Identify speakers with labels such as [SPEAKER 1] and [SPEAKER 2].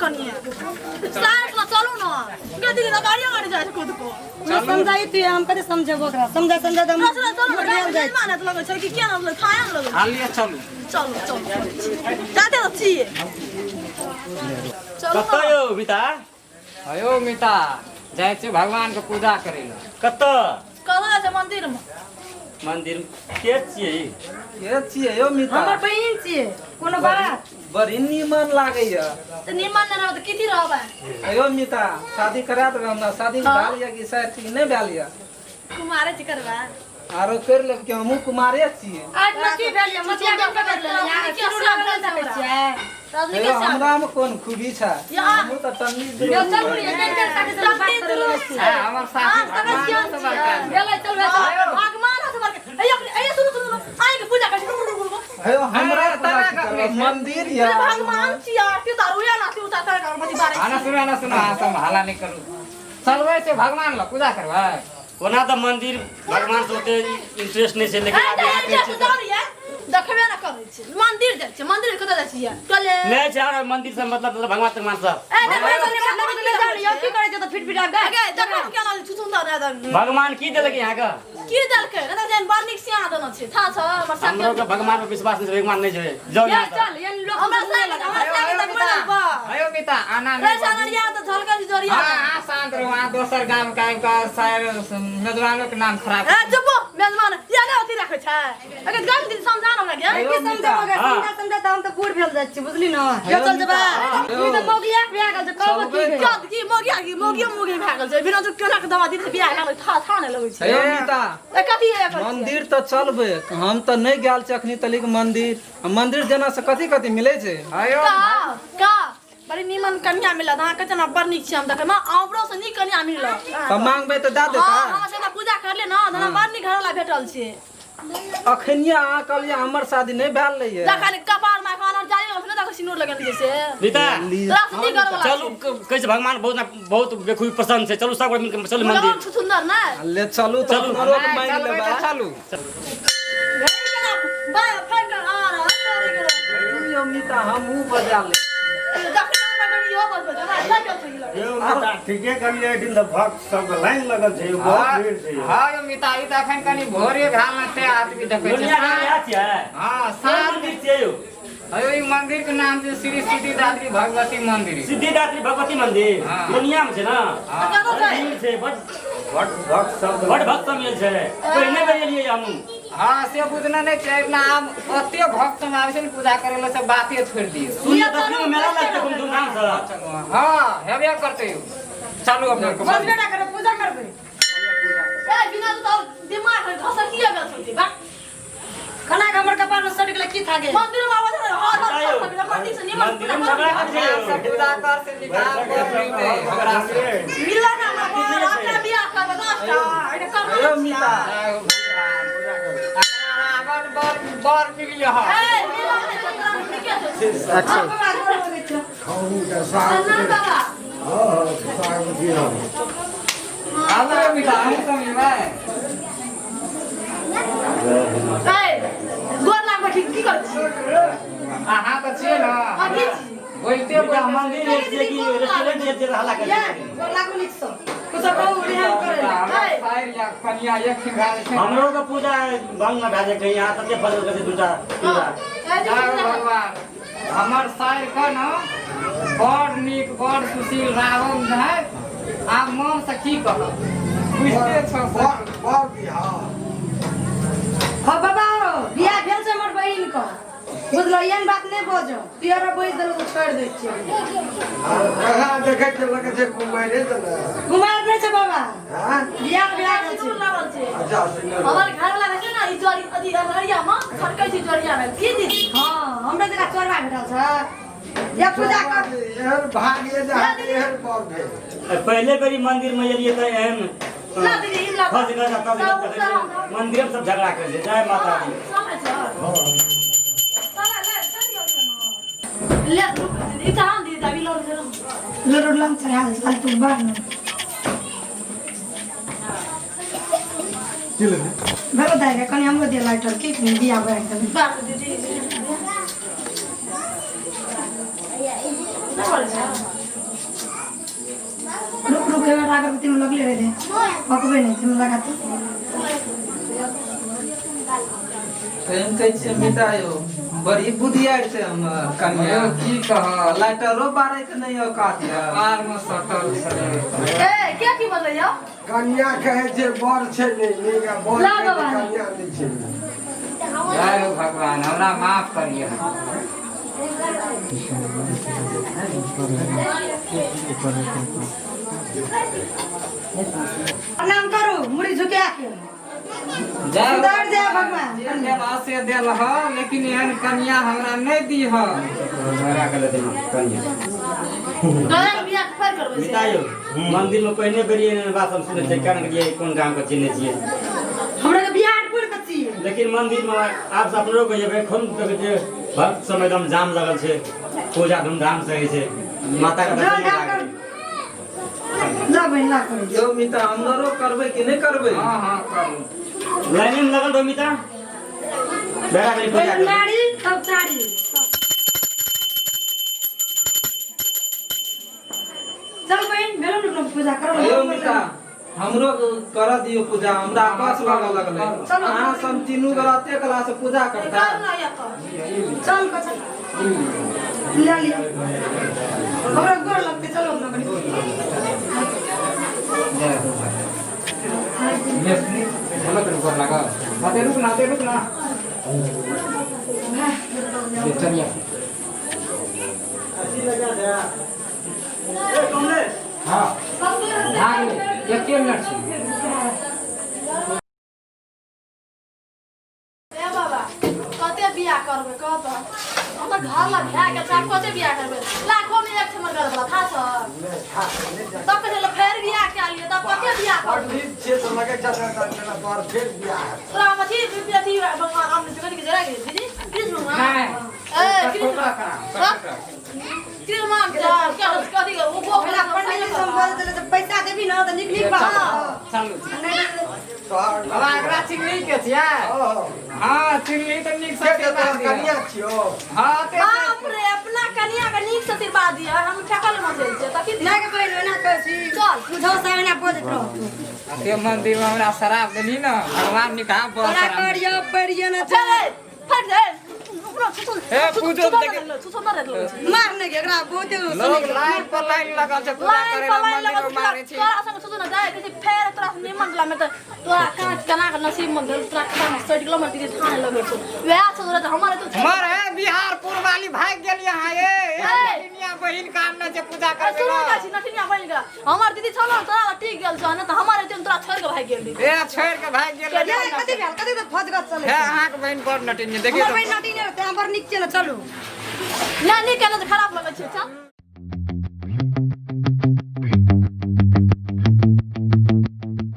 [SPEAKER 1] कनिया सार ना चलू ना गे दीदी ना गाड़ी गाड़ी जाइ छै खुद को
[SPEAKER 2] हम समझाइती हम कते समझेबो ओकरा समझा समझा दम
[SPEAKER 1] चलू चलू गाड़ी जाइ मानत लगै छै कि केना लगै थाया लगै
[SPEAKER 3] हाल लिअ चलू
[SPEAKER 1] चलू चलू जाते तऽ छियै चलू
[SPEAKER 4] कतऽ यौ मिता
[SPEAKER 3] हयो मिता जाइ छी भगवान के पूजा करै लए
[SPEAKER 4] कतऽ
[SPEAKER 1] कतऽ जाइ छै मंदिर मे
[SPEAKER 4] मंदिर के छियै ई?
[SPEAKER 5] के छियै यौ मिता
[SPEAKER 2] हमर बहिन छियै कोनो बात
[SPEAKER 5] बड़ी नीमन लागैया
[SPEAKER 1] तऽ निमन नहि रहबै तऽ कथी रहबै
[SPEAKER 5] अयो मिता शादी करा देबै हमरा शादी भेल यऽ कि शायद ठीक नहि भेल यऽ
[SPEAKER 1] कुमारे छी करबै
[SPEAKER 5] आरो करि लेब कि हमहूँ कुमारे छियै
[SPEAKER 2] आज में की भेल ये मतिया के ककर लेलियै अहाँ सिनुर लगा नहि सकै छियै
[SPEAKER 1] रजनी के
[SPEAKER 5] हेयौ
[SPEAKER 1] साथ
[SPEAKER 5] हमरामे कोन खूबी छै
[SPEAKER 1] या।
[SPEAKER 5] हमहूँ तऽ टन्नी
[SPEAKER 2] यौ चलू रे केन केन साथी से बात करै लगै छियै
[SPEAKER 3] हाँ, हमर साथी
[SPEAKER 1] हम सकै छियै
[SPEAKER 3] भगवानो से बड़का छै।
[SPEAKER 2] भेलै चल भेलै
[SPEAKER 1] भगवान से बड़का ए अपने ए सुनू सुनू आइ के पूजा करै छी रुकू रुकू रुकू
[SPEAKER 5] हेयौ हमरा
[SPEAKER 3] अरे,
[SPEAKER 5] पूजा
[SPEAKER 3] तना
[SPEAKER 5] की
[SPEAKER 3] कखने
[SPEAKER 5] करब?
[SPEAKER 3] छै?
[SPEAKER 5] मंदिर यऽ
[SPEAKER 1] भगवान छी आरती उतारू या नाती उतार कर अगरबत्ती बारै
[SPEAKER 3] आना सुनू आना सुनू अहाँ सब हाला नहि करू चलबै छै भगवान लग पूजा करबै
[SPEAKER 4] ओना तऽ मंदिर भगवान से ओते इंटरेस्ट नहि छै लेकिन
[SPEAKER 1] ए
[SPEAKER 4] आब यहाँ
[SPEAKER 1] तऽ
[SPEAKER 4] के
[SPEAKER 1] जाउ देखबे ना करै छी मंदिर जाइ छी मंदिर कतऽ जाइ छी चले
[SPEAKER 4] नहि छै हमरा मंदिर से मतलब तऽ भगवान तगवान सब
[SPEAKER 1] ए देखबे
[SPEAKER 2] चल चल यौ की करै छै तऽ फिट फिट आबि
[SPEAKER 1] गे देखो केना छुछुंदर रे
[SPEAKER 4] भगवान की देलक यहाँ के
[SPEAKER 1] की देलकै कतऽ जाइन बड़ नीक सियाना देने छै था छ हमर साथ
[SPEAKER 4] हमरो के भगवान पर विश्वास नहीं छै भगवान नहीं छै जाओ
[SPEAKER 2] ये
[SPEAKER 4] यहाँ से।
[SPEAKER 2] चल ये लोग
[SPEAKER 1] हमरा साथ हमरा साथ देखबे ना बा
[SPEAKER 3] अयो मिता आना
[SPEAKER 1] रे
[SPEAKER 3] नहि बाजू।
[SPEAKER 1] सानरिया तऽ झलकल जरिया
[SPEAKER 3] हाँ हाँ शांत रहो अहाँ दोसर गाम के आबि कऽ शायर मेजबानो के नाम खराब
[SPEAKER 1] ए चुप मेजबान या ने अथी राखै छै अगर गाम दिन समझा हमरा गे
[SPEAKER 2] की समझेबो गे समझा समझा तऽ हम तऽ बूढ़ भेल जाइ छी बुझली न यो चल जेबै ई तऽ मौगिया के बियाह गेल छै कहबो की भेल
[SPEAKER 1] क्या की मोगिया की मोगिया मोगी भए गेल छै बिना जो केना के दवा दी तऽ बियाह गेल था था नहि लगै छै
[SPEAKER 5] हेयौ मिता
[SPEAKER 1] ए कथी है एकर
[SPEAKER 5] मंदिर तऽ चलबै हम तऽ नहि गेल छी अखनी तलिक मंदिर आ मंदिर जेना से कथी कथी मिलै छै
[SPEAKER 3] अयो
[SPEAKER 1] का का बड़ी नीमन कन्या मिलत अहाँ कहै छै ने बड़ नीक छै हम देखै मे हमरो से नीक कन्या मिलत
[SPEAKER 5] तऽ मांगबै तऽ दए
[SPEAKER 1] हँ
[SPEAKER 5] देता
[SPEAKER 1] हमरा से पूजा करले ने तऽ हमरा बड़ नीक घरवाला भेटल छै
[SPEAKER 5] अखनिये अहाँ कहलियै हमर शादी नहि भेल रहियै
[SPEAKER 1] जखन कपार में अखन जारी रहल छै ने तखन सिनूर लगेने छै से
[SPEAKER 4] रीता
[SPEAKER 1] तोरा से नीक घरवाला
[SPEAKER 4] चलू कहै छै भगवान बहुत बहुत बेखूबी प्रसन्न छै चलू सब गोटे मिलके चलू
[SPEAKER 1] लगन
[SPEAKER 4] मंदिर
[SPEAKER 1] सुंदर ने
[SPEAKER 5] ले चलू तऽ
[SPEAKER 4] चलू।
[SPEAKER 5] अपनोके
[SPEAKER 3] नहि,
[SPEAKER 5] मांगि
[SPEAKER 3] चलबै
[SPEAKER 5] लेबै
[SPEAKER 3] तऽ चलू
[SPEAKER 1] बाय फाइन कर आ रहा तोरी गेलो
[SPEAKER 5] यौ मिता हमहूँ बजा ले
[SPEAKER 1] जखन हम बजबै इहो बजबै हमरा अच्छा के छै
[SPEAKER 6] यौ मिता ठीके कहलियै एहिठाम तऽ भक्त सबके लाइन लगल छै यौ बहुत भीड़ छै यौ।
[SPEAKER 3] हाँ यौ मिता ई तऽ अखन कनि भोरे भेल ने ते आदमी देखै छै
[SPEAKER 4] दुनिया के इएह छियै
[SPEAKER 3] हाँ
[SPEAKER 4] कोन
[SPEAKER 3] साँझ
[SPEAKER 4] मंदिर छियै यौ
[SPEAKER 3] अयो ई मंदिर के नाम छै श्री सिद्धिदात्री भगवती मंदिर
[SPEAKER 4] सिद्धिदात्री भगवती मंदिर
[SPEAKER 3] हाँ।
[SPEAKER 4] दुनिया में छै ने
[SPEAKER 3] हाँ।
[SPEAKER 1] कतऽ छै
[SPEAKER 4] भीड़ छै बड
[SPEAKER 6] बड भक्त सब
[SPEAKER 4] बड भक्त सब मिल छै पहिने बेर एलियै हमहूँ
[SPEAKER 3] हाँ से बुझना नहीं चाहिए ना आब ओते भक्त सब आबै छै ने पूजा करे ला से बाते छोड़ दियौ
[SPEAKER 4] सुनिए तखने मेला लगतै खूब धूमधाम से
[SPEAKER 3] हाँ हेबे करतै यौ चलू अपने के
[SPEAKER 2] बस बेटा करे पूजा करबै
[SPEAKER 1] ए बिना तो दिमाग में घसकिया गेल छौ बा
[SPEAKER 2] खाना के हमर कपार में सट गेलै की था गे
[SPEAKER 1] मंदिर में आबै छै हर हर हर मंदिर से निमन
[SPEAKER 4] मंदिर में झगड़ा करै छै
[SPEAKER 3] भगवान से पूजा कर से निकाह कर मिलतै हमरा से
[SPEAKER 1] मिलला ना हमरा अपना बियाह करबै 10 टा एने करना
[SPEAKER 5] यौ मिता
[SPEAKER 3] जय हो भगवान। रावण बर बर मिलियो
[SPEAKER 1] ए मिलला नै तोरा निके छै
[SPEAKER 2] बाबा गोर लगै छियौ।
[SPEAKER 1] प्रणाम बाबा
[SPEAKER 6] हँ हँ सुहागवती रहू।
[SPEAKER 3] आबो मिता हम समझबै
[SPEAKER 1] ए गोर लागबै ठीक की करै छी
[SPEAKER 3] अहाँ तऽ छियै ने
[SPEAKER 1] अहाँ की छी
[SPEAKER 3] बोलते
[SPEAKER 4] मिता
[SPEAKER 3] बोलते
[SPEAKER 4] मंदिर जे छियै कि रेस्टोरेंट जे छियै हल्ला करै
[SPEAKER 2] ये
[SPEAKER 4] छै
[SPEAKER 2] गोर लागू नीक सँ कुछो कहू रिहान करै लए।
[SPEAKER 3] हमरा साइर या कनिया एक भए जाइ छै
[SPEAKER 4] हमरो के पूजा भंग न भए जाइ कहीं यहाँ तते फसल करै छै दूटा पूजा
[SPEAKER 1] ए
[SPEAKER 3] जय हो भगवान हमर साइर के ने बड़ नीक बड़ सुशील रावण है आब मन से की कहब बुझते छौ सब।
[SPEAKER 6] बड़ बड़ बिहार
[SPEAKER 2] हाँ बाबा हो बियाह भेल छै हमर बहिन के बुझलो एहन बात नहि बजो पियर बैस देलहुँ तऽ छोड़ि दै छियै
[SPEAKER 6] कहाँ देखै के लगै छै कुमारे तऽ ने
[SPEAKER 2] कुमार नहि छै बाबा
[SPEAKER 6] हाँ?
[SPEAKER 2] बियाह भए गेल छै
[SPEAKER 1] सिन्दूर लागल छै
[SPEAKER 6] अच्छा सिन्दूर
[SPEAKER 1] हमर घर वाला छै ने ई जरी अथी अरहरिया में छड़कै छै जरिया में की दीदी
[SPEAKER 2] हाँ हमरा जगह चोरबा भेटल छै ये पूजा कर
[SPEAKER 6] एहन भाग्य जे अहाँके एहन बर भेल
[SPEAKER 4] पहिले बेरी मंदिर में एलियै तऽ एहन
[SPEAKER 1] ना दीदी ई ला
[SPEAKER 4] फस गेल तब मंदिर में सब झगड़ा करै छै जय माता दी
[SPEAKER 1] समय छै साला ले चल गेल छै ने ले रुक दीदी ई तऽ हम दीदी अभी लोड भेल
[SPEAKER 2] लोड लंग चढ़ा दे फालतू बार न भेलो दाइ गे कनि हमरो दे लाइटर की कनि दिया बारि देबै
[SPEAKER 1] बात दीदी नहि बोलै छै
[SPEAKER 2] लाइटर अगरबत्ती में लगले रहे पकबे नहीं तुम लगाते।
[SPEAKER 5] प्रेम कहै छियै मिता यौ, बड़ी बुधियार छै हमर कनिया।
[SPEAKER 3] की कह
[SPEAKER 5] लाइटरो बारै के नहि औकात यऽ।
[SPEAKER 3] कपार में सटल छलै।
[SPEAKER 1] ए के की बजै यौ?
[SPEAKER 7] कन्या कहै छै बर छै नहि नीक, आ बर
[SPEAKER 1] ला
[SPEAKER 7] कहै छै
[SPEAKER 1] बाबा।
[SPEAKER 7] कन्या नहि छै।
[SPEAKER 3] जय हो भगवान, हमरा माफ करिए।
[SPEAKER 2] प्रणाम करू मुड़ी झुका के।
[SPEAKER 3] जय हो।
[SPEAKER 2] सुधर जाय भगवान।
[SPEAKER 3] जे देलह से देलह, लेकिन एहन कन्या हमरा नहि दीह।
[SPEAKER 4] झगड़ा कर लेते हैं कन्या।
[SPEAKER 1] गया के बियाह फेर करबै से।
[SPEAKER 4] मिता यौ, मंदिर में पहिने बेर एहन बात हम सुनै छियै, कारण के कोन गाम के चिन्है छियै।
[SPEAKER 2] हमरा के बिहारपुर के छियै।
[SPEAKER 4] लेकिन मंदिर में आब से अपनो के जेबै, खूब देखै छियै भक्त सब एकदम जाम लगल छै, पूजा धूमधाम से होइ छै, माता के
[SPEAKER 2] जा
[SPEAKER 4] दर्शन
[SPEAKER 2] जा
[SPEAKER 4] लागल।
[SPEAKER 2] कर ला बहिन ला करै।
[SPEAKER 5] यौ मिता, हमरो करबै कि नहि करबै?
[SPEAKER 3] हाँ हाँ करू।
[SPEAKER 4] लाइने में लगल रहो मिता, बेरा बेरी पूजा
[SPEAKER 2] पहिले
[SPEAKER 4] करू।
[SPEAKER 2] नारी तब चारी। चल बहिन भेलो ने पूजा करो।
[SPEAKER 5] यौ मिता, हमरो कर दियौ पूजा, हमरा कस लागऽ लगलै।
[SPEAKER 2] चलो।
[SPEAKER 5] अहाँ सब तीनू गोरा एते कला से पूजा करता।
[SPEAKER 1] कर ना या तो।
[SPEAKER 2] चल को चल ले लिया, हमरा गोर लगते, चलो अपना बड़ी।
[SPEAKER 3] जय हो भगवान। बोलो तो रुक लगा, अते रुक ना, अते रुक ना। ये चलिए। हाँ भाग ले, एक मिनट छै।
[SPEAKER 1] ए बाबा, कते बियाह करबै कह तऽ? हमर घर लग भए गेल छै, आब कते बियाह करबै? लाखो में एक छै हमर घरवला, था सर तब कहै छै फेर बियाह कए लिअ, तब कते बियाह करबै?
[SPEAKER 7] पंडित छै तऽ लगै छै जेना तोहर फेर बियाह हेतौ।
[SPEAKER 1] तोरा हम अथी अथी भगवान आम कथी के जरा गेल दीदी कृष्ण भगवान।
[SPEAKER 3] नहि।
[SPEAKER 1] ए कृष्ण कृष्ण भगवान क्या कथी के ओ
[SPEAKER 2] हमरा पंडित जी सब बोल देले तऽ पैसा देबी ना तऽ नीक नीक बात।
[SPEAKER 3] चलू।
[SPEAKER 2] नहि।
[SPEAKER 7] तोहर
[SPEAKER 3] बाबा, एकरा चिन्हली के छियै? हाँ चिन्हली तऽ नीक से
[SPEAKER 7] के तोहर
[SPEAKER 3] आशीर्वाद दिअ।
[SPEAKER 7] कन्या छियौ।
[SPEAKER 3] हाँ ते
[SPEAKER 1] बाप रे, अपना कनिया के नीक से आशीर्वाद दिअ, हम ठकल मचल छियै तखन।
[SPEAKER 2] नहि के बहिन ओना कहै छी।
[SPEAKER 1] चल।
[SPEAKER 2] बुझौ सब एना बजैत रहतौ।
[SPEAKER 3] ते मंदिर में हमरा शराब देली ना भगवान निकाह बहुत
[SPEAKER 2] तोरा
[SPEAKER 3] शराब।
[SPEAKER 2] करियो पड़ियो ना।
[SPEAKER 1] चल ए, फट दे उपरो छुछुन।
[SPEAKER 3] ए, पूजो देखे।
[SPEAKER 1] छुछुन न रहलो।
[SPEAKER 2] मार नहि के एकरा बहुते
[SPEAKER 3] लोग लाइन पर लाइन लगल छै पूजा
[SPEAKER 1] लाइन
[SPEAKER 3] करे
[SPEAKER 1] पर
[SPEAKER 3] ला,
[SPEAKER 1] लाइन
[SPEAKER 3] मंदिर
[SPEAKER 1] लगल
[SPEAKER 3] में मारे छी।
[SPEAKER 1] तोरा संग छुछुन न जाय कहै फेर तोरा से निमन दिला में तऽ तोरा कांच केना के नसीब में भेल, तोरा कता में सटि गेलो हमर दीदी थाने लगै छौ वएह छौ तोरा तऽ हमर एतो
[SPEAKER 3] मर है बिहारपुर वाली भाग गेल यहाँ ए।
[SPEAKER 1] ए।
[SPEAKER 3] दुनिया बहिन काम न छै पूजा करे
[SPEAKER 1] सुनो
[SPEAKER 3] ला।
[SPEAKER 1] का छी नटिनिया बनि गेल हमर दीदी छौ न तोरा टिक गेल छौ, नहि तऽ हमर एते तोरा छोड़ि के भागि गेल दीदी।
[SPEAKER 3] ए छोड़ के भाग गेल।
[SPEAKER 2] ये कथी भेल, कथी तऽ फजगत चलै?
[SPEAKER 3] हे अहाँके बहिन बड़ नटिन देखियौ।
[SPEAKER 2] हमर बहिन नटी नहि रहतै, हमर नीक छै ने, चलू।
[SPEAKER 1] नहि नीक केना तऽ खराब लगै छै, चल।